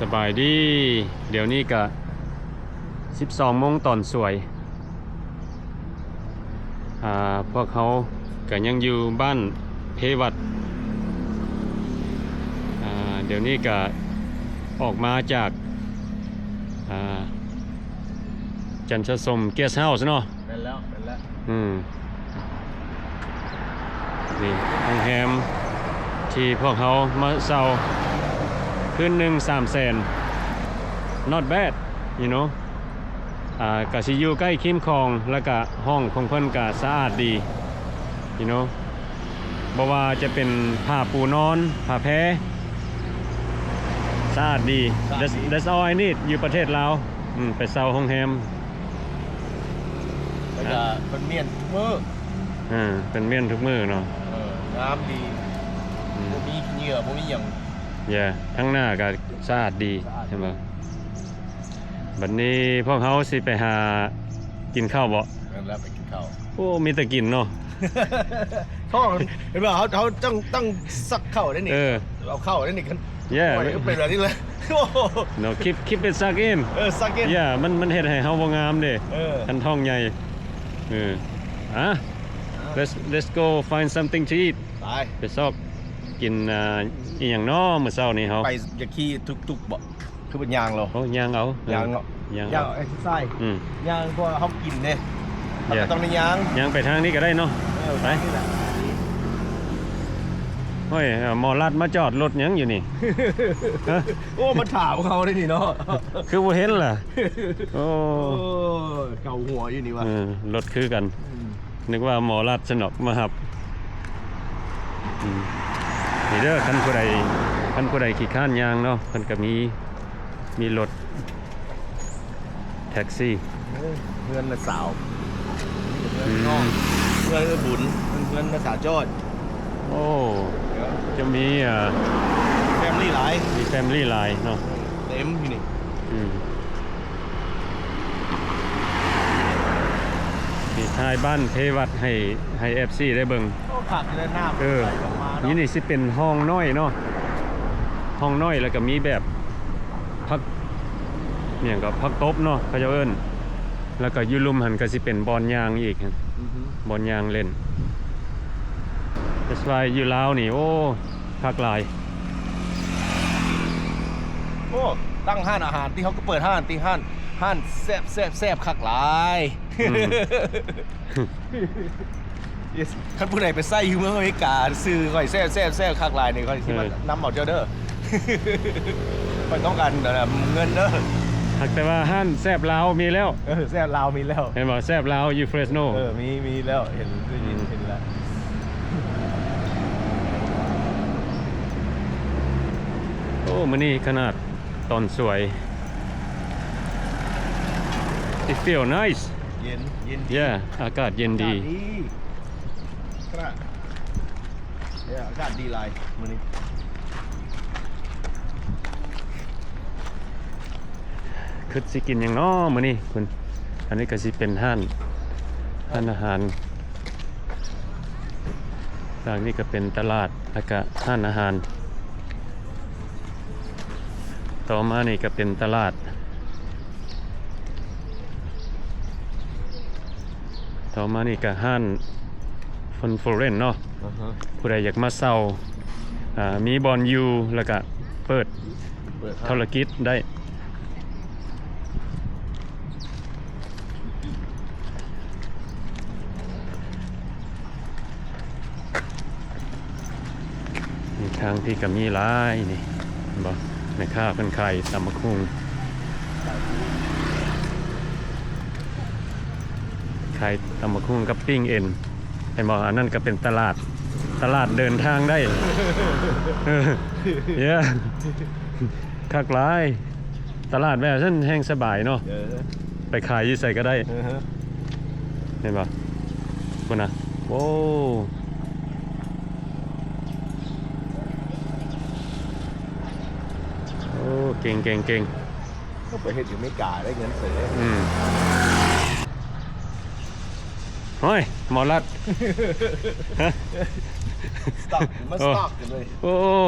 ສະບາຍດີ ດຽວນີ້ກະສິບສອງໂມງຕອນສວຍ ອາ ພວກເຮົາກະຍັງຢູ່ບ້ານເພວັດ ອາ ດຽວນີ້ກະອອກມາຈາກ ອາ ຈັນທະສົມ Guest House ເນາະ. ແມ່ນແລ້ວ ແມ່ນແລ້ວ ອືມ ນີ້ໂຮງແຮມທີ່ພວກເຮົາມາເຊົ່າ ຄືນໜຶ່ງສາມແສນ not bad you know ອາ ກະຊິຢູ່ໃກ້ຄີມຂອງ ແລ້ວກະຫ້ອງຂອງເພິ່ນກະສະອາດດີ you know ບໍ່ວ່າຈະເປັນຜ້າປູນອນ ຜ້າແພ ສະອາດດີ ສະອາດດີ that's, that's all I need ຢູ່ປະເທດລາວ ອືມ ໄປເຊົ່າໂຮງແຮມ ແລ້ວກະເພິ່ນມ້ຽນທຸກມື້ ເອີ ເພິ່ນມ້ຽນທຸກມື້ເນາະ ເອີ ງາມດີ ອືມ ບໍ່ມີຂີ້ເຫຍື້ອ ບໍ່ມີຫຍັງ yeah ທາງໜ້າກະສະອາດດີ ສະອາດ ເຫັນບໍ່? ບັດນີ້ພວກເຮົາຊິໄປຫາກິນເຂົ້າບໍ່? ແມ່ນແລ້ວ ໄປກິນເຂົ້າ ໂອ້ ມີແຕ່ກິນເນາະ ທ້ອງ ເຫັນບໍ່? ເຮົາ ເຮົາຕ້ອງ ຕ້ອງຊັກເຂົ້າໄດ້ນີ້ ເອີ ເອົາເຂົ້າໄດ້ນີ້ ໂອ້ຍ ເປັນແບບນີ້ເລີຍ ເນາະ keep keep it suck in ເອີ suck in yeah ມັນ ມັນເຮັດໃຫ້ເຮົາບໍ່ງາມເດ້ ເອີ ຄັນທ້ອງໃຫຍ່ ເອີ ອາ let's let's go find something to eat ໄປ ໄປຊອກກິນ ອາ ອີ່ຫຍັງເນາະ ມື້ເຊົ້ານີ້ເຮົາ ໄປ ຢາກຂີ່ຕຸກຕຸກບໍ່? ຄືເປັນຍ່າງເນາະ ໂອ້ ຍ່າງເອົາ ຍ່າງເນາະ ຍ່າງເອົາ ຍ່າງ exercise ອືມ ຍ່າງ ເພາະວ່າເຮົາກິນເດ້ ເຮົາກໍຕ້ອງໄດ້ຍ່າງ ຍ່າງໄປທາງນີ້ກໍໄດ້ເນາະ ເອີ ໄປ ທາງນີ້ແຫຼະ ໂອ້ຍ ໝໍລັດມາຈອດລົດຫຍັງຢູ່ນີ້? ຮະ? ໂອ້ ມາຖາມເຂົາໄດ້ນີ້ເນາະ ຄືບໍ່ເຫັນລະ? ໂອ້ ໂອ້ ເກົາຫົວຢູ່ນີ້ວ່າ ເອີ ລົດຄືກັນ ອືມ ນຶກວ່າໝໍລັດຊັ້ນດອກມາຮັບ ອືມ ນີ້ເດີ ຄັນຜູ້ໃດ ຄັນຜູ້ໃດຂີ້ຄ້ານຍ່າງເນາະ ເພິ່ນກໍມີ ມີລົດແທັກຊີ ເອີ ເຮືອນນ້າສາວ ເຮືອນນ້ອງ ອືມ ເຮືອນເອື້ອຍບຸນ ເຮືອນນ້າສາວຈ້ອຍ ໂອ້ ຈະມີ ເອີ family ຫຼາຍ ມີ family ຫຼາຍເນາະ ເຕັມຢູ່ນີ້ ອືມ ນີ້ຖ່າຍບ້ານເພວັດໃຫ້ ໃຫ້ ເອັຟຊີ ໄດ້ເບິ່ງ ໂອ້ ຄັກເລີຍ ນ້ຳ ເອີ ໄຫຼລົງມາເນາະ ນີ້ ນີ້ຊິເປັນຫ້ອງນ້ອຍເນາະ ຫ້ອງນ້ອຍ ແລ້ວກໍມີແບບຜັກ ຫຍັງກໍຜັກຕົບເນາະ ເຂົາເຈົ້າເອີ້ນ ແລ້ວກໍຢູ່ລຸ່ມຫັ້ນກໍຊິເປັນບ່ອນຍ່າງອີກ ອືຮຶ ບ່ອນຍ່າງຫຼິ້ນ that's why ຢູ່ລາວນີ້ ໂອ້ ຄັກຫຼາຍ ໂອ້ ຕັ້ງຮ້ານອາຫານຕິ ເຮົາກໍເປີດຮ້ານຕິ ຮ້ານ ຮ້ານແຊບໆໆ ຄັກຫຼາຍ ອືມ ຄັນຜູ້ໃດໄປໃຊ້ຢູ່ເມືອງອາເມລິກາ ຊື່ຂ້ອຍແຊບໆໆ ຄັກຫຼາຍນີ້ ຂ້ອຍຊິມາ ເອີ ນຳເອົາເຈົ້າເດີ ຂ້ອຍຕ້ອງການ ເອີ ເງິນເດີ ຫາກແຕ່ວ່າຮ້ານແຊບລາວມີແລ້ວ ເອີ ແຊບລາວມີແລ້ວ ເຫັນບໍ່? ແຊບລາວຢູ່ເຟຣສໂນ ເອີ ມີ ມີແລ້ວ ເຫັນ ໄດ້ຍິນ ອືມ ເຫັນແລ້ວ ໂອ້ ມື້ນີ້ຂະໜາດຕອນສວຍ it feel nice ເຢັນ ເຢັນດີ yeah ອາກາດເຢັນດີ ອາກາດດີ ຂະໜາດ ເອີ ອາກາດດີຫຼາຍມື້ນີ້ ຄິດຊິກິນຫຍັງນໍມື້ນີ້ພຸ້ນ ອັນນີ້ກໍຊິເປັນຮ້ານ ຮ້ານອາຫານ ທາງນີ້ກໍເປັນຕະຫຼາດ ແລ້ວກະຮ້ານອາຫານ ຕໍ່ມານີ້ກໍເປັນຕະຫຼາດ ຕໍ່ມານີ້ກໍຮ້ານ Fun for Rent ເນາະ ອາຮະ ຜູ້ໃດຢາກມາເຊົ່າ ອາ ມີບ່ອນຢູ່ ແລ້ວກະເປີດ ເປີດທຸລະກິດໄດ້. ນີ້ທາງພີ້ກໍມີຫຼາຍນີ້ ເຫັນບໍ່? ແມ່ຄ້າເພິ່ນຂາຍຕຳບັກຫຸ່ງ ຂາຍຕຳບັກຫຸ່ງກັບປີ້ງເອັນ ເຫັນບໍ່? ອັນນັ້ນກໍເປັນຕະຫຼາດ ຕະຫຼາດເດີນທາງໄດ້ ເອີ ເຢ້ ຄັກຫຼາຍ. ຕະຫຼາດແບບຊັ້ນແຮ່ງສະບາຍເນາະ ເອີ ໄປຂາຍຢູ່ໃສກໍໄດ້ ເອີ ເຫັນບໍ່? ພຸ້ນນະ ໂອ້ ໂອ້ ເກັ່ງໆໆ ກໍໄປເຮັດຢູ່ອາເມລິກາໄດ້ເງິນເສີຍ ອືມ ໂອ້ຍ ໝໍລັດ ສະຕັອກ ມາສະຕັອກກັນເລີຍ ໂອ້ ໂອ້ ໂອ້.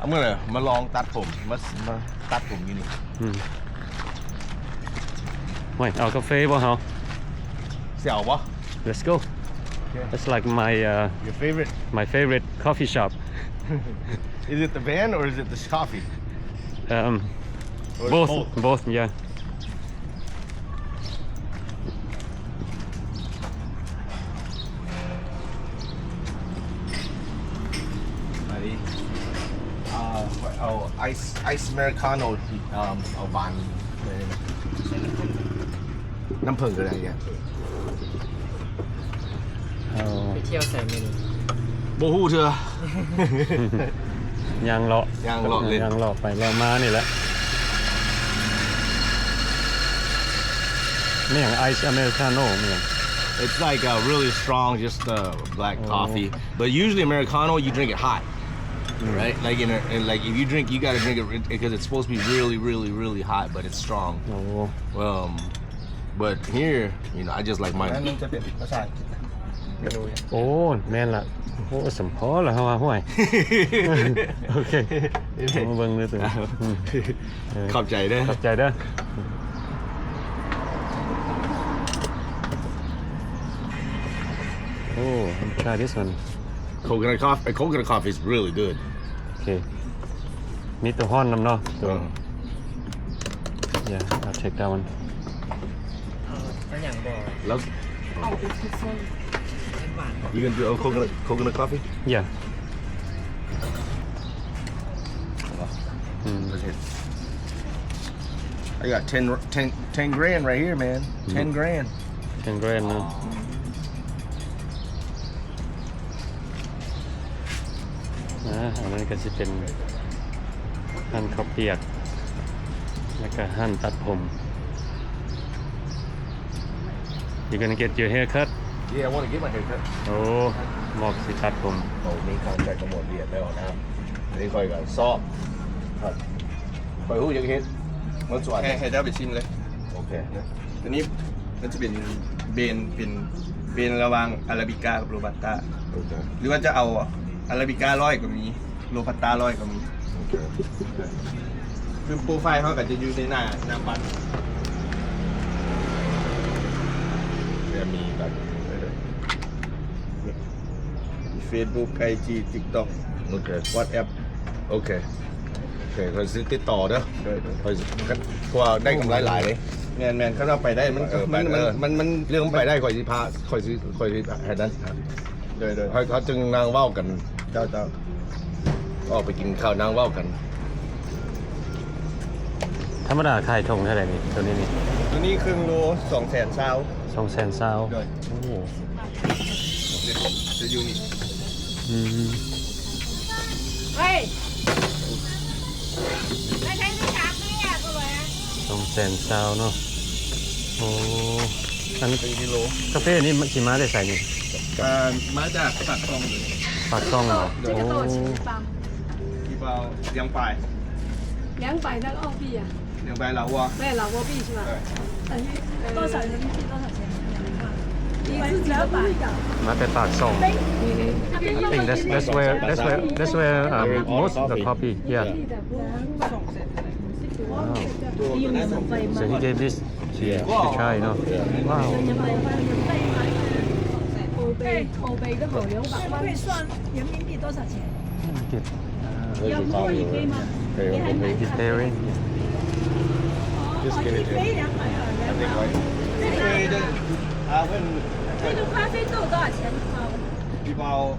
ເມື່ອໃດມາລອງຕັດຜົມ ມາ ມາຕັດຜົມຢູ່ນີ້. ອືມ ໂອ້ຍ ເອົາກາເຟບໍ່ເຮົາ? ຊິເອົາບໍ່? Let's go. Okay. That's like my, uh, your favorite, my favorite coffee shop. Is it the van or is it the coffee? Um, or both, both, both, yeah. ອັນນີ້ ເອົາ ເອົາໄອສ໌ ໄອສ໌ອາເມລິກາໂນ ເອົາຫວານ ນ້ຳເຜິ້ງກໍໄດ້. ເອົາ ໄປທ່ຽວໃສມື້ນີ້? ບໍ່ຮູ້ເທື່ອ. ຍ່າງເລາະ ຍ່າງເລາະເລີຍ ຍ່າງເລາະໄປເລາະມານີ້ແຫຼະ. ແມ່ນຫຍັງ ໄອສ໌ອາເມລິກາໂນ ແມ່ນຫຍັງ? It's like a really strong, just a black coffee. But usually Americano, you drink it hot, right? Like in a, and like if you drink, you gotta drink it because it's supposed to be really, really, really hot, but it's strong. ໂອ້ Um, but here, you know, I just like mine. ນັ້ນມັນຈະເປັນພາສາອັງກິດນະ ເມນູ. ໂອ້ ແມ່ນລະ. ໂອ້ ສົມພໍລະເຮົາວ່າ ຫ້ວຍ. ໂອເຄ ເຮົາມາເບິ່ງເດີ. ຂອບໃຈເດີ ຂອບໃຈເດີ. ໂອ້ try this one. Coconut coffee, coconut coffee is really good. ໂອເຄ ມີໂຕຮ້ອນນຳເນາະ. ເອີ Yeah, I'll take that one. ເອົາຫຍັງບໍ່? ແລ້ວ ເອົາເອັສເປຣສໂຊ ຫວານ. You gonna do a coconut, coconut coffee? Yeah. ອືມ I got ten, ten, ten grand right here, man. Ten grand. Ten grand ເນາະ. ອ່າ ອັນນັ້ນກໍຊິເປັນຮ້ານເຂົ້າປຽກ ແລ້ວກໍຮ້ານຕັດຜົມ. You gonna get your haircut? Yeah, I wanna get my haircut. ໂອ້ ໝອກຊິຕັດຜົມ. ໂອ້ ມີຄານຈັດກະໝວດວຽດແລ້ວນະ. ອັນນີ້ຂ້ອຍກໍຊອບ ຂ້ອຍຮູ້ຈັກເຮັດໝົດສ່ວນ. ໃຫ້ ໃຫ້ເຈົ້າໄປຊິມເລີຍ. ໂອເຄ ຕົວນີ້ມັນຈະເປັນເບນ ເປັນເບນລະຫວ່າງອາຣາບິກາກັບໂຣບັດຕາ. ໂອເຄ ຫຼືວ່າຈະເອົາອາຣາບິກາຮ້ອຍກໍມີ ໂຣບັດຕາຮ້ອຍກໍມີ. ໂອເຄ ຄືໂປຣໄຟລ໌ເຮົາກໍຈະຢູ່ໃນໜ້າ ໜ້າບັດ ແບບມີບັດ Facebook IG TikTok ໂອເຄ WhatsApp. ໂອເຄ ໂອເຄ ຂ້ອຍຊິຕິດຕໍ່ເດີ. ໂດຍ ໂດຍ ຂ້ອຍຊິ ເພາະວ່າໄດ້ກຳໄລຫຼາຍເດ້. ແມ່ນໆ ຄັນວ່າໄປໄດ້ ມັນ ເອີ ມັນ ມັນ ເອີ ມັນ ມັນ ເລື່ອງໄປໄດ້ ຂ້ອຍຊິພາ ຂ້ອຍຊິ ຂ້ອຍຊິໃຫ້ນັ້ນ. ໂດຍ ໂດຍ ເຮົາ ເຮົາຈຶ່ງນັ່ງເວົ້າກັນ. ເຈົ້າ ເຈົ້າ ອອກໄປກິນເຂົ້ານັ່ງເວົ້າກັນ. ທຳມະດາຂາຍຖົງເທົ່າໃດນີ້ ໂຕນີ້ນີ້? ໂຕນີ້ເຄິ່ງໂລ ສອງແສນຊາວ. ສອງແສນຊາວ. ໂດຍ ໂອ້ ຈະຢູ່ນີ້. ອືມ ເຮີ້ຍ ສອງແສນຊາວເນາະ. ໂອ້ ອັນ ເປັນກິໂລ. ກາເຟນີ້ມັນຊິມາແຕ່ໃສນີ້? ອ່າ ມາຈາກປາກຊ່ອງ. ປາກຊ່ອງເນາະ. ໂອ້ 两百. 两百那个澳币啊。两百老挝。对，老挝币是吧？对。等于多少人民币？多少钱？你自己都不会搞。มาแต่ปากช่อง. I think that's, that's where, that's where, that's where, um, most of the coffee. Yeah. Wow. So he gave this to, to try, no? Wow. 两百万，两百万。口碑，口碑都好，两百万。会算人民币多少钱？ 要不我一杯吗？可以，我可以。一杯而已。Just give it to him. 这个咖啡豆多少钱一包？一包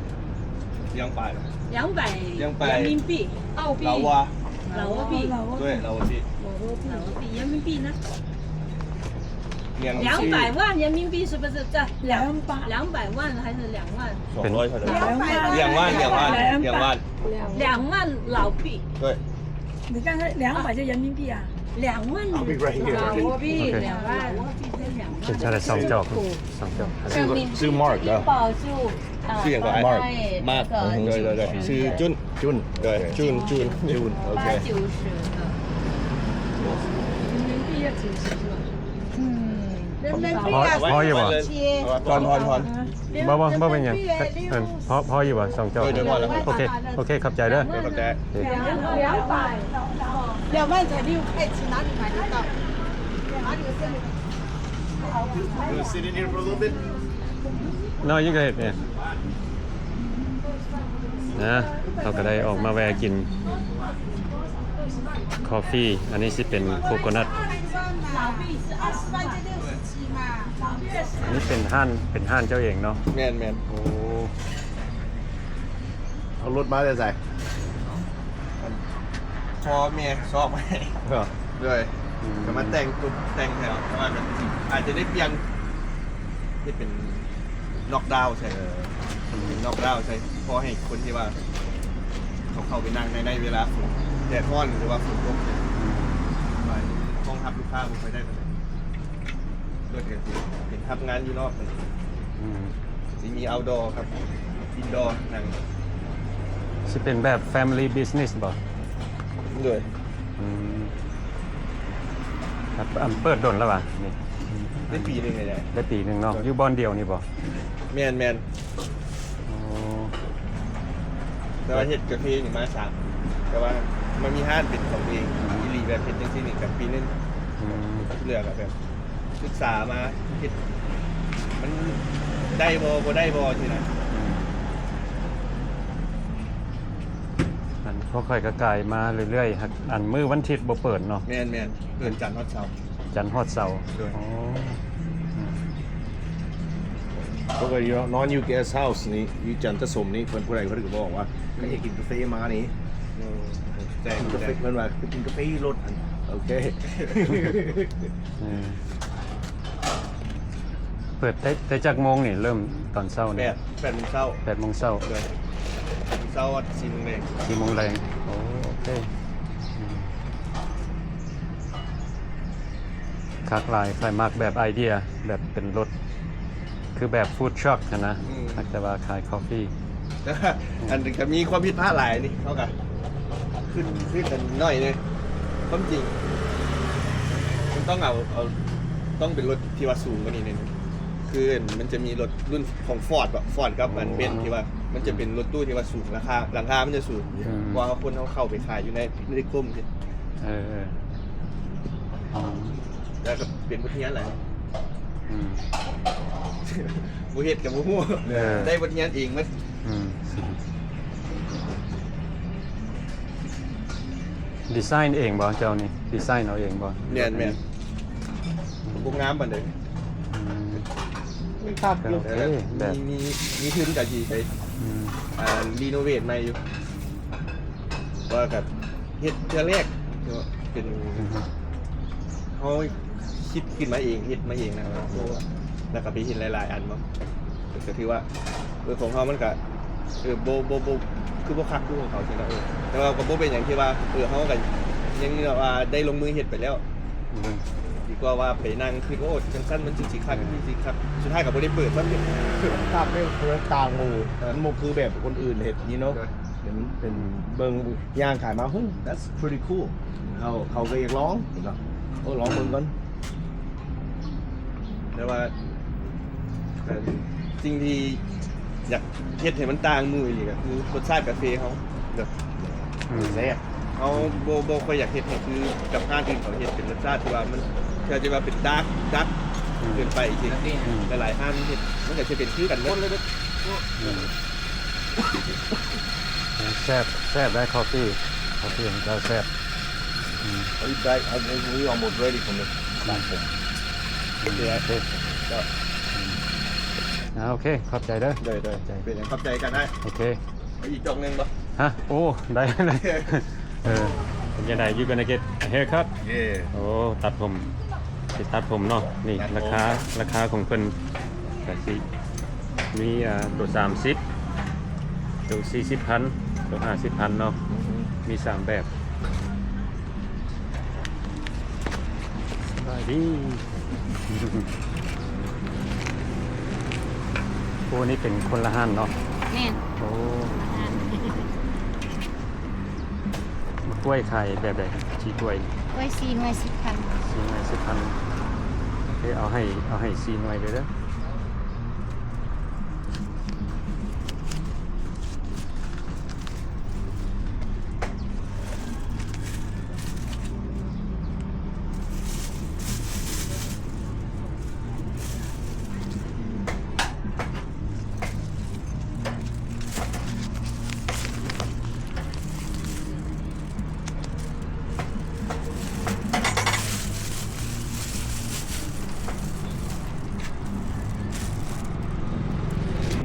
两百。两百，两百人民币，澳币。老挝。老挝币。对，老挝币。老挝币，人民币呢？ 两百万人民币是不是？这两百，两百万还是两万？两万，两万，两万，两万老币。对。你刚才两百就人民币啊？两万老币，两万。两万。 Mark 一包就 是一个 Mark，Mark，对对对，是 Jun，Jun，对，Jun，Jun，Jun，OK。八九十的。人民币要九十是吧？嗯，那ພໍ ພໍຢູ່ບໍ່? ທອນ ທອນ ທອນ. ບໍ່ ບໍ່ ບໍ່ເປັນຫຍັງ. ເອີ ພໍ ພໍຢູ່ບໍ່ສອງຈອກ? ໂດຍ ໂດຍ ພໍແລ້ວ. ໂອເຄ ໂອເຄ ຂອບໃຈເດີ. ໂດຍ ຂອບໃຈ. ໂອເຄ We'll sit in here for a little bit. No, you go ahead, yeah. ນະ ເຮົາກໍໄດ້ອອກມາແວ່ກິນຄອບຟີ. ອັນນີ້ຊິເປັນໂຄໂກນັດ. ອັນນີ້ເປັນຮ້ານ ເປັນຮ້ານເຈົ້າເອງເນາະ? ແມ່ນໆ. ໂອ້ ເອົາລົດມາແຕ່ໃສ? ພໍ່ແມ່ຊອກໃຫ້. ເອີ ໂດຍ ອືມ ກໍມາແຕ່ງຕຸບແຕ່ງໃຫ້ເນາະ ແຕ່ວ່າກໍອາດຈະໄດ້ປ່ຽນ ເຮັດເປັນນັອກດາວໃສ່ ເອີ ເປັນນັອກດາວໃສ່ ພໍໃຫ້ຄົນທີ່ວ່າ ເຂົາເຂົ້າໄປນັ່ງໃນ ໃນເວລາຝົນ ແດດຮ້ອນ ຫຼືວ່າຝົນຕົກ ອືມ ວ່າຮອງຮັບລູກຄ້າບໍ່ຄ່ອຍໄດ້ປານໃດ. ລົດກໍຊິເປັນຮັບງານຢູ່ນອກ. ອືມ ຊິມີເອົາດໍກັບອິນດໍ ນັ່ງ. ຊິເປັນແບບ family business ບໍ່? ໂດຍ. ອືມ ເປີດດົນແລ້ວຫວາ? ນີ້ ໄດ້ປີໜຶ່ງແລ້ວ. ໄດ້ປີໜຶ່ງເນາະ. ໂດຍ. ຢູ່ບ່ອນດຽວນີ້ບໍ່? ແມ່ນໆ. ອໍ ແຕ່ວ່າເຮັດກາເຟນີ້ມາສາມ ແຕ່ວ່າມັນມີຮ້ານເປັນຂອງຕົວເອງອີ່ຫຼີ ແບບເຮັດຈັ່ງຊີ້ນີ້ກໍປີໜຶ່ງ. ອືມ ທີ່ເຫຼືອກໍແບບ ສຶກສາມາເຮັດ ມັນໄດ້ບໍ່ ບໍ່ໄດ້ບໍ່ ຊີ້ນະ. ອືມ ອັນ ຂ້ອຍກໍກາຍມາເລື້ອຍໆ ອັນ ມື້ວັນທິດບໍ່ເປີດເນາະ. ແມ່ນໆ ເປີດຈັນຮອດເສົາ. ຈັນຮອດເສົາ. ໂດຍ. ອໍ ເພາະວ່າຢູ່ນອນຢູ່ guest house ນີ້ ຢູ່ຈັນທະສົມນີ້ ເພິ່ນ ຜູ້ໃດເພິ່ນກໍບອກວ່າ ໃຜຢາກກິນກາເຟມານີ້. ເອີ ແຕ່ ກິນກາເຟ ແຕ່ ເພິ່ນວ່າໄປກິນກາເຟຢູ່ລົດ. ອັນ ໂອເຄ. ເອີ ເປີດແຕ່ ແຕ່ຈັກໂມງນີ້? ເລີ່ມຕອນເຊົ້ານີ້ ແປດ ແປດໂມງເຊົ້າ. ແປດໂມງເຊົ້າ. ໂດຍ. ເຊົ້າ ສີ່ໂມງແລງ. ສີ່ໂມງແລງ. ໂອ້ ໂອເຄ. ອືມ ຄັກຫຼາຍ. ຂ້ອຍມັກແບບໄອເດຍ ແບບເປັນລົດ ຄືແບບ food truck ຫັ້ນນະ. ອືມ ແຕ່ວ່າຂາຍຄອບຟີ ແຕ່ວ່າ ອືມ ອັນນີ້ກໍມີຄວາມຜິດພາດຫຼາຍນີ້ ເຮົາກໍ ຂຶ້ນ ຂຶ້ນອັນໜ້ອຍໜຶ່ງ. ຄວາມຈິງມັນຕ້ອງເອົາ ເອົາ ຕ້ອງເປັນລົດທີ່ວ່າສູງກວ່ານີ້ໜ້ອຍໜຶ່ງ. ຄືມັນຈະມີລົດລຸ້ນຂອງ Ford ເບາະ Ford ກັບອັນ Benz ທີ່ວ່າມັນຈະເປັນລົດຕູ້ທີ່ວ່າສູງ ລາຄາ ຫຼັງຄາມັນຈະສູງ. ອືມ ເພາະວ່າຄົນເຮົາເຂົ້າໄປຂາຍຢູ່ໃນນິຄົມ. ເອີ ເອີ ອືມ ແລ້ວກໍເປັນບົດຮຽນແຫຼະ. ອືມ ບໍ່ເຮັດກໍບໍ່ຮູ້. ເອີ ໄດ້ບົດຮຽນເອງໝົດ. ອືມ ດີໄຊເອງບໍ່ເຈົ້ານີ້? ດີໄຊເອົາເອງບໍ່? ແມ່ນໆ. ອືມ ບໍ່ງາມປານໃດ. ອືມ ມັນຄັກຢູ່. ໂອເຄ ແບບ ມີ ມີ ມີທຶນກໍຊິໄປ ອືມ ອ່າ ຣີໂນເວດໃໝ່ຢູ່. ວ່າກໍເຮັດເທື່ອແລກເນາະ ເປັນ ອືມ ເຮົາຄິດຂຶ້ນມາເອງ ເຮັດມາເອງນະ. ແລ້ວກໍໄປເຫັນຫຼາຍໆອັນເນາະ ກໍຖືວ່າ ເອີ ຂອງເຮົາມັນກໍ ເອີ ບໍ່ ບໍ່ ບໍ່ ຄືບໍ່ຄັກຄືຂອງເຂົາຊີ້ນະ. ເອີ ແຕ່ວ່າກໍບໍ່ເປັນຫຍັງທີ່ວ່າ ເອີ ເຮົາກໍຍັງວ່າໄດ້ລົງມືເຮັດໄປແລ້ວ. ອືມ ດີກວ່າວ່າໄປນັ່ງຄິດ ໂອ້ ຈັ່ງຊັ້ນມັນຈຶ່ງຊິຄັກ ຈັ່ງຊິຄັກ ສຸດທ້າຍກໍບໍ່ໄດ້ເປີດຊ້ຳ. ຄັກເດ້ ຄືຕ່າງໝູ່ ເອີ ມັນບໍ່ຄືແບບຄົນອື່ນເຮັດນີ້ເນາະ. ໂດຍ. ເປັນ ເປັນເບິ່ງ ຍ່າງຂາຍມາ ໂອ້ that's pretty cool. ເຂົາ ເຂົາກໍຢາກລອງເນາະ. ໂອ້ ລອງເບິ່ງກ່ອນ. ແຕ່ວ່າ ເອີ ສິ່ງທີ່ຢາກເຮັດໃຫ້ມັນຕ່າງໝູ່ອີ່ຫຼີກໍຄືລົດຊາດກາເຟເຮົາ ແບບ ອືມ ແຊບ. ເຮົາບໍ່ ບໍ່ຄ່ອຍຢາກເຮັດໃຫ້ຄືກັບຮ້ານອື່ນເຂົາເຮັດ ເປັນລົດຊາດທີ່ວ່າມັນ ເຂົາຈະວ່າເປັນ dark dark ອືມ ເກີນໄປ. ອືມ ຫຼາຍໆຮ້ານມັນເຮັດ ມັນກໍຈະເປັນຄືກັນໝົດ. ອືມ ແຊບ ແຊບໄດ໋ ຄອບຟີ ຄອບຟີຂອງເຈົ້າແຊບ. ອືມ We back, I think we almost ready for the platform. ໂອເຄ ໂອເຄ ຂອບໃຈເດີ. ໂດຍ ໂດຍ ຂອບໃຈ ເປັນຫຍັງ ຂອບໃຈກັນໄດ໋. ໂອເຄ ເອົາອີກຈອກໜຶ່ງບໍ່? ຮະ? ໂອ້ ໄດ້ ໄດ້. ເອີ ເປັນຈັ່ງໃດ? You gonna get a haircut? Yeah. ໂອ້ ຕັດຜົມ ຊິຕັດຜົມເນາະ. ນີ້ ຕັດຜົມ ລາຄາ ລາຄາຂອງເພິ່ນກະຊິມີ ອ່າ ໂຕສາມສິບ ໂຕສີ່ສິບພັນ ໂຕຫ້າສິບພັນເນາະ. ອືຮຶ ມີສາມແບບ. ສະບາຍດີ. ໂອ້ ນີ້ເປັນຄົນລະຮ້ານເນາະ? ແມ່ນ. ໂອ້ ກ້ວຍຂາຍແບບໃດ? ຈີ້ກ້ວຍ ກ້ວຍສີ່ໜ່ວຍສິບພັນ. ສີ່ໜ່ວຍສິບພັນ. ເອົາໃຫ້ ເອົາໃຫ້ສີ່ໜ່ວຍເດີ້.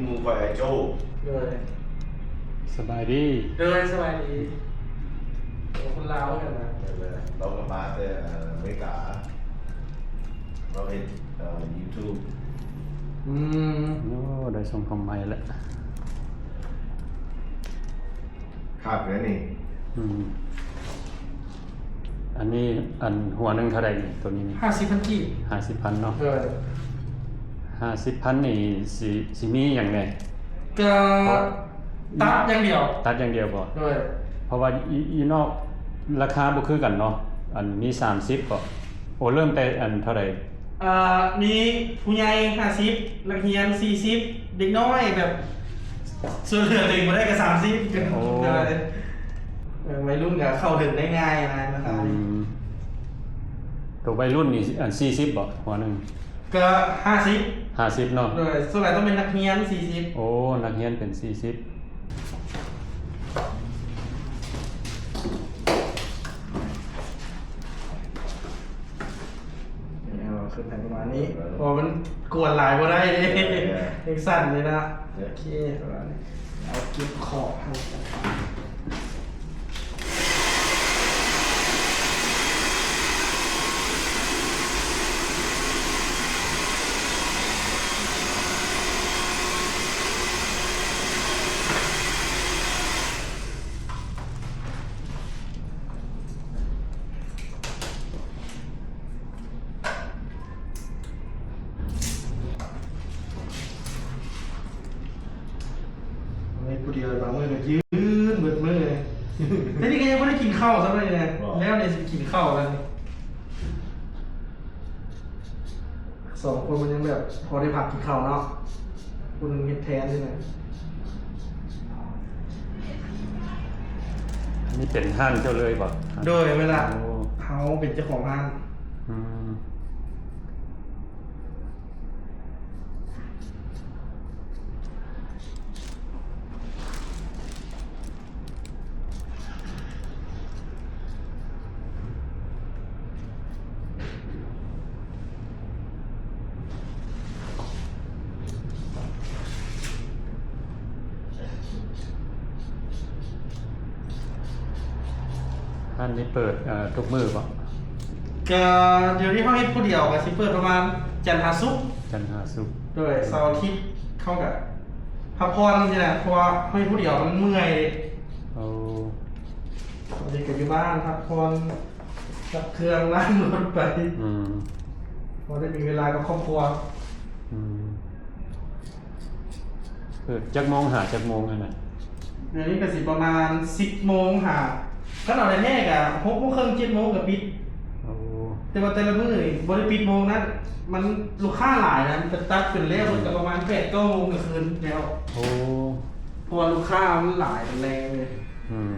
ໝູ່ຂ້ອຍ ອ້າຍໂຈ້. ໂດຍ ສະບາຍດີ. ໂດຍ ສະບາຍດີ. ຄົນລາວຄືກັນນະ. ເອີ ລາວກໍມາແຕ່ອາເມລິກາ ລາວເຮັດ ເອີ ຢູທູບ. ອືມ ໂອ້ ໄດ້ຊົງຄວາມໃໝ່ແລ້ວ. ຄັກເດ້ນີ້. ອືມ ອັນນີ້ ອັນຫົວໜຶ່ງເທົ່າໃດນີ້? ໂຕນີ້ນີ້ ຫ້າສິບພັນກີບ. ຫ້າສິບພັນເນາະ. ໂດຍ ຫ້າສິບພັນນີ້ ຊິ ຊິມີຫຍັງແດ່? ກະຕັດຢ່າງດຽວ. ຕັດຢ່າງດຽວບໍ? ໂດຍ ເພາະວ່າຢູ່ ຢູ່ນອກລາຄາບໍ່ຄືກັນເນາະ. ອັນມີສາມສິບບໍ? ໂອ້ ເລີ່ມແຕ່ອັນເທົ່າໃດ? ເອີ ມີຜູ້ໃຫຍ່ຫ້າສິບ ນັກຮຽນສີ່ສິບ ເດັກນ້ອຍແບບຊ່ວຍເຫຼືອຕົວເອງບໍ່ໄດ້ກໍສາມສິບ. ໂອ້ ໂດຍ ເອີ ໄວລຸ້ນກໍເຂົ້າເຖິງໄດ້ງ່າຍນະ ລາຄານີ້. ອືມ ໂຕໄວລຸ້ນນີ້ ອັນ ສີ່ສິບບໍ? ຫົວໜຶ່ງ ກໍຫ້າສິບ. ຫ້າສິບເນາະ. ໂດຍ ສ່ວນຫຼາຍຕ້ອງເປັນນັກຮຽນສີ່ສິບ. ໂອ້ ນັກຮຽນເປັນສີ່ສິບ. ເອົາຂຶ້ນໃຫ້ປະມານນີ້ ເອີ ເພາະວ່າມັນກວນຫຼາຍບໍ່ໄດ້ເດ້. ເອີ ຍັງສັ່ນຢູ່ນະ. ເອີ ໂອເຄ ປະມານນີ້ ເອົາເກັບຂອບໃຫ້. ເຮັດຜູ້ດຽວ ບາງມື້ກໍຢືນເບິດມື້ເລີຍ. ແຕ່ນີ້ກໍຍັງບໍ່ໄດ້ກິນເຂົ້າຊ້ຳເລີຍນະ. ແລ້ວນີ້ຊິກິນເຂົ້າແລ້ວນີ້. ສອງຄົນມັນຍັງແບບພໍໄດ້ພັກກິນເຂົ້າເນາະ. ຜູ້ໜຶ່ງເຮັດແທນນີ້ນະ. ອັນນີ້ເປັນຮ້ານເຈົ້າເລີຍບໍ່? ໂດຍ ເວລາ ໂອ້ ເຮົາເປັນເຈົ້າຂອງຮ້ານ. ອືມ. ຮ້ານນີ້ເປີດ ເອີ ທຸກມື້ບໍ່? ກະດຽວນີ້ເຮົາເຮັດຜູ້ດຽວ ກະຊິເປີດປະມານຈັນຫາສຸກ. ຈັນຫາສຸກ. ໂດຍ ເສົາອາທິດເຮົາກະພັກຜ່ອນຊີ້ນະ ເພາະວ່າເຮົາເຮັດຜູ້ດຽວມັນເມື່ອຍເດ້. ໂອ້ ເຮົາເຮັດກະຢູ່ບ້ານພັກຜ່ອນ ຊັກເຄື່ອງ ລ້າງລົດໄປ. ອືມ. ພໍໄດ້ມີເວລາກັບຄອບຄົວ. ອືມ. ເປີດຈັກໂມງຫາຈັກໂມງຫັ້ນນະ? ດຽວນີ້ກໍຊິປະມານສິບໂມງຫາ ຄັນເອົາແທ້ໆກໍຫົກໂມງເຄິ່ງ ເຈັດໂມງກໍປິດ. ໂອ້ ແຕ່ວ່າແຕ່ລະມື້ນີ້ບໍ່ໄດ້ປິດໂມງນັ້ນ ມັນລູກຄ້າຫຼາຍນະ ມັນຕັດຈົນແລ້ວ ອືມ ເບິດກໍປະມານແປດ ເກົ້າໂມງກໍຄືນແລ້ວ. ໂອ້ ເພາະວ່າລູກຄ້າມັນຫຼາຍ ມັນແລງເລີຍ. ອືມ.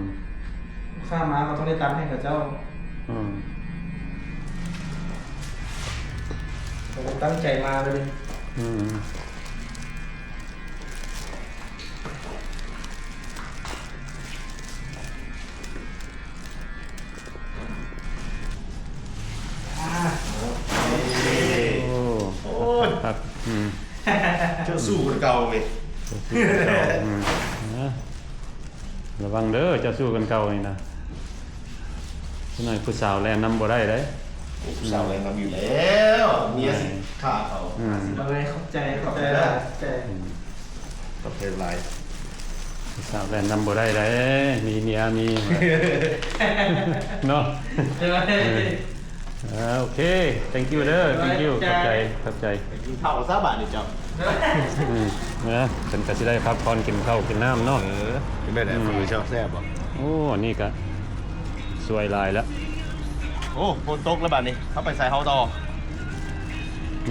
ລູກຄ້າມາເຮົາຕ້ອງໄດ້ຕັດໃຫ້ເຂົາເຈົ້າ. ອືມ. ເຂົາກໍຕັ້ງໃຈມາເລີຍ. ອືມ. ອ່າ ໂອເຄ. ໂອ້ ໂອ້ຍ ຄັກ. ອືມ. ເຈົ້າສູ້ກວ່າເກົ່າເວີຍ. ເຈົ້າສູ້ກວ່າເກົ່າ. ອືມ. ນະ ລະວັງເດີ ເຈົ້າສູ້ກວ່າເກົ່ານີ້ນະ. ຈັກໜ້ອຍຜູ້ສາວແລ່ນນຳບໍ່ໄດ້ເດ້. ໂອ້ ຜູ້ສາວແລ່ນນຳຢູ່ແລ້ວ ເມຍຊິຂ້າເຂົາ. ອືມ. ໂດຍ ຂອບໃຈ ຂອບໃຈຫຼາຍ. ອືມ. ຂອບໃຈຫຼາຍ. ຜູ້ສາວແລ່ນນຳບໍ່ໄດ້ເດ້ ມີເມຍ ມີ ເນາະ. ໂດຍ. ເອີ ໂອເຄ thank you ເດີ thank you ຂອບໃຈ ຂອບໃຈ. ກິນເຂົ້າຊະບາດນີ້ເຈົ້າ. ອືມ. ນະ ເພິ່ນກໍຊິໄດ້ພັກຜ່ອນກິນເຂົ້າກິນນ້ຳເນາະ. ເອີ ເປັນແບບໃດ? ອືມ. ເຝີເຈົ້າແຊບບໍ່? ໂອ້ ອັນນີ້ກໍສວຍຫຼາຍລະ. ໂອ້ ຝົນຕົກລະບາດນີ້ ເຮົາໄປໃສເຮົາຕໍ່?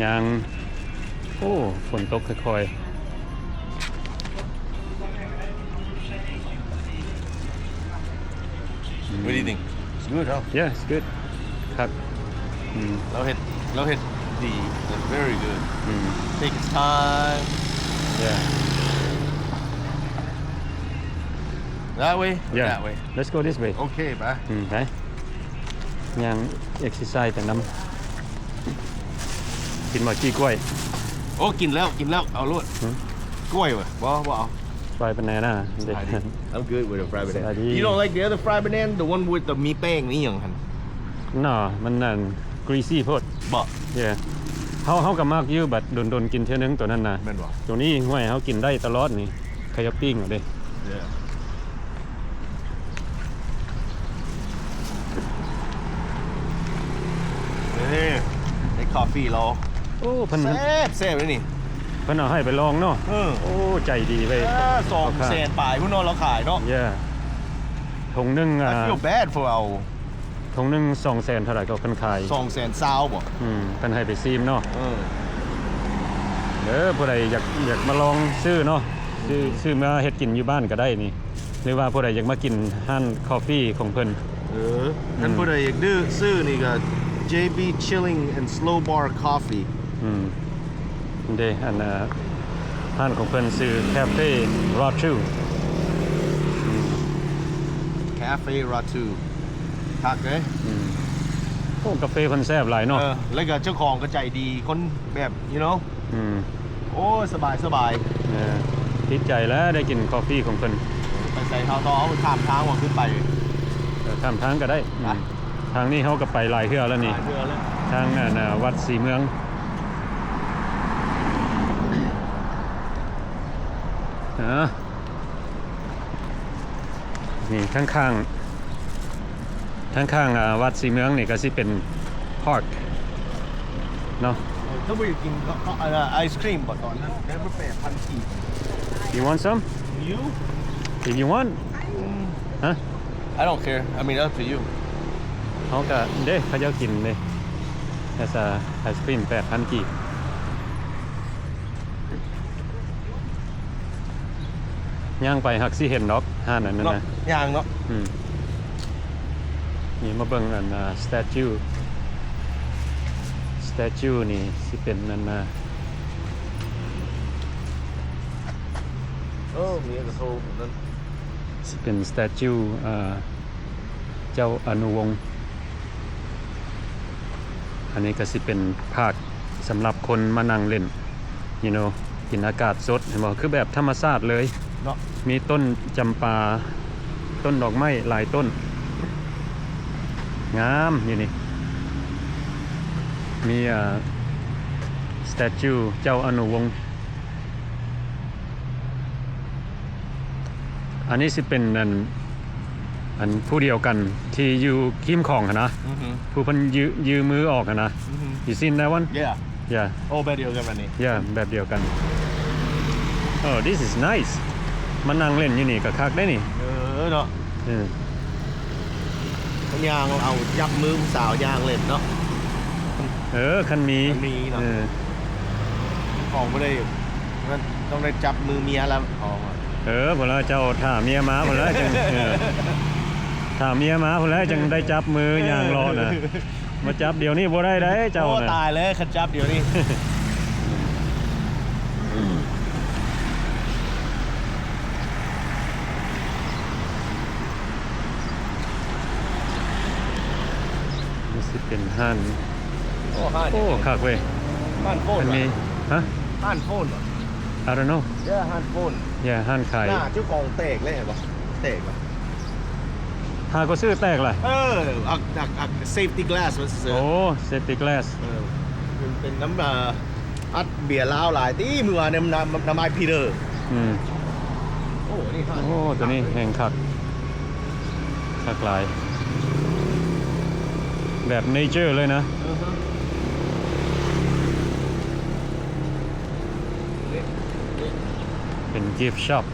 ຍ່າງ ໂອ້ ຝົນຕົກຄ່ອຍໆ ອືມ What do you think? It's good, huh? Yeah, it's good. ຄັກ ອືມ ລາວເຮັດ ລາວເຮັດດີ That's very good. ອືມ Take his time. Yeah. That way or Yeah. that way? Let's go this way. Okay, bye. ອືມ ໄປ ຍ່າງ exercise ໄປນຳ ກິນໝາກກີ້ກ້ວຍ ໂອ້ ກິນແລ້ວ ກິນແລ້ວ ເອົາໂລດ ຫື ກ້ວຍຫວາ ບໍ່ ບໍ່ເອົາ fried banana. I'm good with a fried banana. ສະບາຍດີ You don't like the other fried banana? The one with the ມີແປ້ງ ມີຫຍັງຫັ້ນ No ມັນນັ້ນ greasy ໂພດ ບໍ່ Yeah. ເຮົາ ເຮົາກໍມັກຢູ່ ບັດດົນໆກິນເທື່ອໜຶ່ງໂຕນັ້ນນະ ແມ່ນບໍ່ ໂຕນີ້ ຫ້ວຍ ເຮົາກິນໄດ້ຕະຫຼອດນີ້ ເຂົາຢາກປີ້ງເອົາເດ້ Yeah. ນີ້ ໄດ້ coffee ແລ້ວ ໂອ້ ເພິ່ນ ແຊບ ແຊບເດ້ນີ້ ເພິ່ນເອົາໃຫ້ໄປລອງເນາະ ເອີ ໂອ້ ໃຈດີເວີຍ ເອີ ສອງແສນປາຍພຸ້ນເນາະ ລາວຂາຍເນາະ Yeah. ຖົງໜຶ່ງ I feel bad for ເອົາ ຖົງໜຶ່ງສອງແສນເທົ່າໃດກໍເພິ່ນຂາຍ ສອງແສນຊາວບໍ່ ອືມ ເພິ່ນໃຫ້ໄປຊີມເນາະ ເອີ ເອີ ຜູ້ໃດຢາກ ຢາກມາລອງຊື້ເນາະ ຊື້ ຊື້ມາເຮັດກິນຢູ່ບ້ານກໍໄດ້ນີ້ ຫຼືວ່າຜູ້ໃດຢາກມາກິນຮ້ານ coffee ຂອງເພິ່ນ ເອີ ຄັນ ອືມ ຜູ້ໃດຢາກດື້ຊື້ນີ້ກໍ JB Chilling and Slow Bar Coffee ອືມ ເດ້ ອັນ ເອີ ຮ້ານຂອງເພິ່ນຊື່ Cafe Ratu ອືມ Cafe Ratu ຄັກເດ້ ອືມ ໂອ້ ກາເຟເພິ່ນແຊບຫຼາຍເນາະ ເອີ ແລ້ວກໍເຈົ້າຂອງກໍໃຈດີ ຄົນແບບ you know ອືມ ໂອ້ຍ ສະບາຍ ສະບາຍ ເອີ ຕິດໃຈແລ້ວ ໄດ້ກິນ coffee ຂອງເພິ່ນ ໄປໃສເຮົາຕໍ່ ເຮົາຂ້າມທາງວ່າຂຶ້ນໄປ ເອີ ຂ້າມທາງກໍໄດ້ ໄປ ອືມ ທາງນີ້ເຮົາກໍໄປຫຼາຍເທື່ອແລ້ວນີ້ ຫຼາຍເທື່ອແລ້ວ ທາງ ອັນ ວັດສີເມືອງ ເອີ ນີ້ຂ້າງໆ ຂ້າງໆ ອາ ວັດສີເມືອງນີ້ກໍຊິເປັນ park ເນາະ ເອີ ເຈົ້າບໍ່ຢາກກິນ ເອີ ໄອສຄຣີມບໍ່? ຕອນນັ້ນໄດ້ມາແປດພັນກີບ You want some? You? If you want. ອືມ Huh? I don't care. I mean, up to you. ເຮົາກະເດ້ ເຂົາເຈົ້າກິນເດ້ That's a ice cream ແປດພັນກີບ. ຍ່າງໄປຫາກຊິເຫັນດອກ ຮ້ານອັນນັ້ນນະ ຍ່າງເນາະ ອືມ ນີ້ມາເບິ່ງອັນ ສະແຕຈູ ສະແຕຈູນີ້ຊິເປັນອັນ ໂອ້ ມີກະໂທງນັ້ນ ຊິເປັນສະແຕຈູ ເອີ ເຈົ້າອະນຸວົງ ອັນນີ້ກໍຊິເປັນພາກສຳລັບຄົນມານັ່ງຫຼິ້ນ you know ກິນອາກາດສົດ ເຫັນບໍ່ ຄືແບບທຳມະຊາດເລີຍເນາະ ມີຕົ້ນຈຳປາ ຕົ້ນດອກໄມ້ຫຼາຍຕົ້ນ ງາມຢູ່ນີ້ ມີ ເອີ ສະແຕຈູເຈົ້າອະນຸວົງ. ອັນນີ້ຊິເປັນອັນ ອັນຜູ້ດຽວກັນທີ່ຢູ່ຄີມຂອງຫັ້ນນະ ອືຮຶ ຜູ້ເພິ່ນຢື ຢືມືອອກຫັ້ນນະ ອືຮຶ You seen that one? Yeah. Yeah. ໂອ້ ແບບດຽວກັນບັດນີ້ Yeah ແບບດຽວກັນ Oh, this is nice. ມານັ່ງຫຼິ້ນຢູ່ນີ້ກໍຄັກໄດ໋ນີ້ ເອີເນາະ ເອີ ຍ່າງເອົາຈັບມືຜູ້ສາວຍ່າງເຫຼັ້ນເນາະ ເອີ ຄັນມີ ຄັນມີເນາະ ເອີ ຂອງບໍ່ໄດ້ ມັນຕ້ອງໄດ້ຈັບມືເມຍລະ ຂອງອະ ເອີ ພຸ້ນລະ ເຈົ້າຖ້າເມຍມາພຸ້ນລະ ຈັ່ງ ເອີ ຖ້າເມຍມາພຸ້ນລະ ຈັ່ງໄດ້ຈັບມືຍ່າງເລາະນະ ມາຈັບດຽວນີ້ບໍ່ໄດ້ໃດ໋ເຈົ້າ ໂອ້ ນະ ຕາຍແລ້ວ ຄັນຈັບດຽວນີ້. ມັນຊິເປັນຮ້ານ ໂອ້ ຮ້ານ ໂອ້ ຄັກເວີຍ ຮ້ານໂຟນ ອັນນີ້ ຫະ ຮ້ານໂຟນ I don't know. Yeah ຮ້ານໂຟນ Yeah ຮ້ານຂາຍ ໜ້າເຈົ້າຂອງແຕກເລີຍ ເຫັນບໍ່ ແຕກ ຫາກໍຊື້ແຕກລະ ເອີ ອັກ ອັກ ອັກ safety glass ວ່າຊັ້ນເຊີ ໂອ້ safety glass ເອີ ເປັນ ເປັນນຳ ເອີ ອັດເບຍລາວຫຼາຍຕິ ມື້ວານນີ້ນຳ ນຳອ້າຍພີເຕີ ອືມ ໂອ້ ນີ້ ໂອ້ ໂຕນີ້ແຮງຄັກ ຄັກຫຼາຍ ແບບເນເຈີເລີຍນະ ເອີ ເປັນ gift shop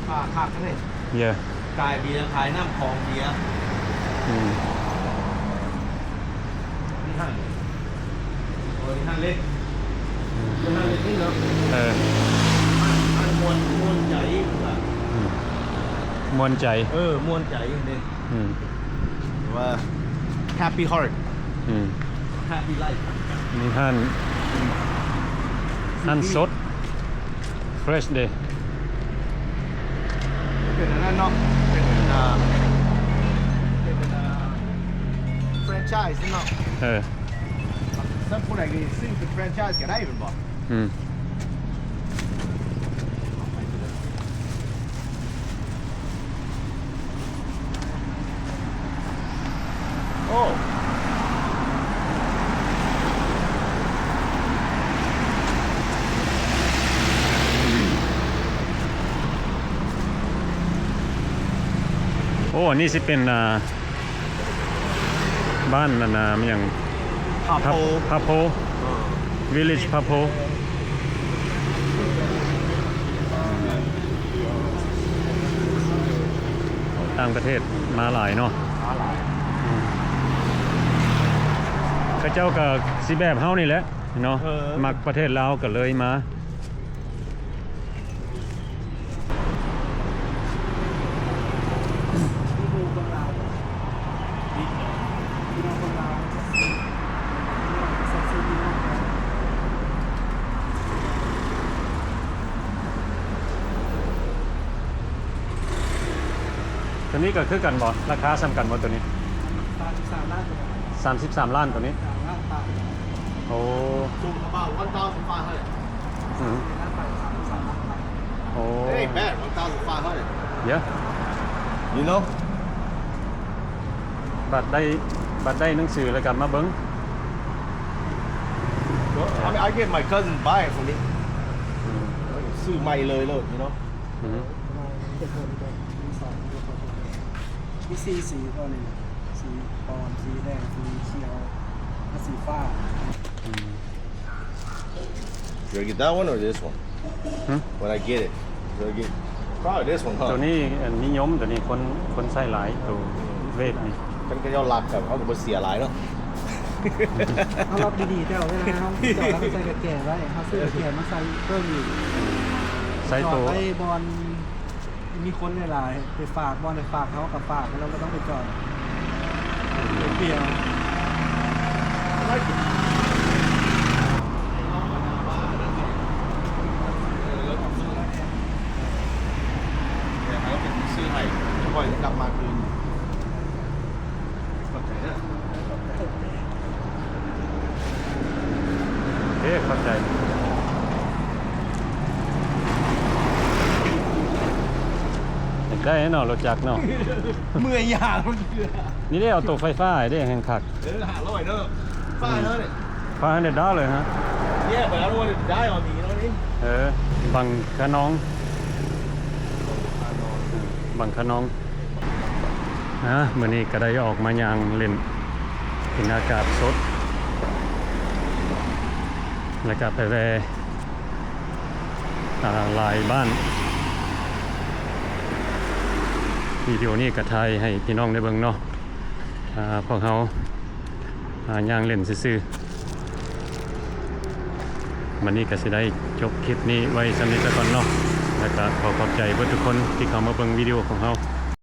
ອ່າ ຄັກເລີຍ Yeah. ຂາຍເບຍ ຂາຍນ້ຳຂອງເບຍ ອືມ ມີຮ້ານ ໂອ້ ມີຮ້ານເຫຼັ້ນ ເອີ ມ່ວນ ມ່ວນໃຈວ່າ ອືມ ມ່ວນໃຈ ເອີ ມ່ວນໃຈເດ້ ອືມ ວ່າ happy heart ອືມ happy life ມີຮ້ານ ຮ້ານສົດ fresh ເດ້ ເປັນອັນນັ້ນເນາະ ເປັນ ເປັນ ເປັນ franchise ເນາະ ເອີ ຊັ້ນຜູ້ໃດກໍຊື້ເປັນ franchise ກໍໄດ້ແມ່ນບໍ່? ອືມ ໂອ້ ໂອ້ ອັນນີ້ຊິເປັນ ອ່າ ບ້ານອັນນ່າ ມັນຫຍັງ ພະໂພ ພະ ພະໂພ ເອີ village ພະໂພ ຕ່າງປະເທດມາຫຼາຍເນາະ ມາຫຼາຍ ອືມ ເຂົາເຈົ້າກໍຊິແບບເຮົານີ້ແຫຼະເນາະ ເອີ ມັກປະເທດລາວກໍເລີຍມາ. ໂຕນີ້ກໍຄືກັນບໍ່? ລາຄາສ່ຳກັນບໍ່ໂຕນີ້? ສາມສິບສາມລ້ານໂຕນີ້ ສາມສິບສາມລ້ານໂຕນີ້ ສາມລ້ານປາຍ ໂອ້ ສູງປະມານ one thousand five hundred ອືມ ໂອ້ It ain't bad, one thousand five hundred. Yeah. You know? ບັດໄດ້ ບັດໄດ້ໜັງສືແລ້ວກໍມາເບິ່ງ I mean, I get my cousin buy it for me. ອືມ ຊື້ໃໝ່ເລີຍໂລດ you know? ອືມ ມີສີ່ສີເທົ່ານີ້ ສີປອມ ສີແດງ ສີຂຽວ ແລະ ສີຟ້າ ອືມ. Should I get that one or this one? ຫຶ? When I get it, should I get probably this one, huh? ໂຕນີ້ ອັນ ນິຍົມ ໂຕນີ້ຄົນ ຄົນໃຊ້ຫຼາຍ ໂຕເວບນີ້ ຄັນເຂົາເຈົ້າລັກກັນ ເຮົາກໍບໍ່ເສຍຫຼາຍເນາະ ເຮົາລັອກດີໆ ແຕ່ວ່າເວລາເຮົາຈອດ ເຮົາໃສ່ກະແຈໄວ້ ເຮົາຊື້ກະແຈມາໃສ່ເພີ່ມອີກ ໃສ່ໂຕ ຈອດໄວ້ບ່ອນ ມີຄົນຫຼາຍໆ ໄປຝາກ ບ່ອນໄປຝາກ ເຮົາກໍຝາກ ແລ້ວບໍ່ຕ້ອງໄປຈອດເປັນເປຍວ. ເອີ ຂ້ອຍຈະກັບມາຄືນ. ເອີ ຂອບໃຈ. ຢາກໄດ້ເນາະ ລົດຈັກເນາະ ເມື່ອຍຢາກ. ນີ້ເດ້ ເອົາໂຕໄຟຟ້າໃຫ້ເດ້ ແຮ່ງຄັກ. ເອີ ຫ້າຮ້ອຍເນາະ ຟ້າເນາະນີ້ five hundred dollar ຮະ. Yeah, but I don't want it to die on me, you know what I mean? ເອີ ບັງຂະນອງ ບັງຂະນອງ. ອ່າ ມື້ນີ້ກໍໄດ້ອອກມາຍ່າງຫຼິ້ນ ກິນອາກາດສົດ ແລ້ວກໍໄປແວ່ ອ່າ ຫຼາຍບ້ານ. ວິດີໂອນີ້ກໍຖ່າຍໃຫ້ພີ່ນ້ອງໄດ້ເບິ່ງເນາະ ອ່າ ພວກເຮົາ ອ່າ ຍ່າງຫຼິ້ນຊື່ໆ. ບັດນີ້ກໍຊິໄດ້ຈົບຄລິບນີ້ໄວ້ສ່ຳນີ້ຊະກ່ອນເນາະ ແລ້ວກໍຂໍຂອບໃຈເບິດທຸກຄົນທີ່ເຂົ້າມາເບິ່ງວິດີໂອຂອງເຮົາ.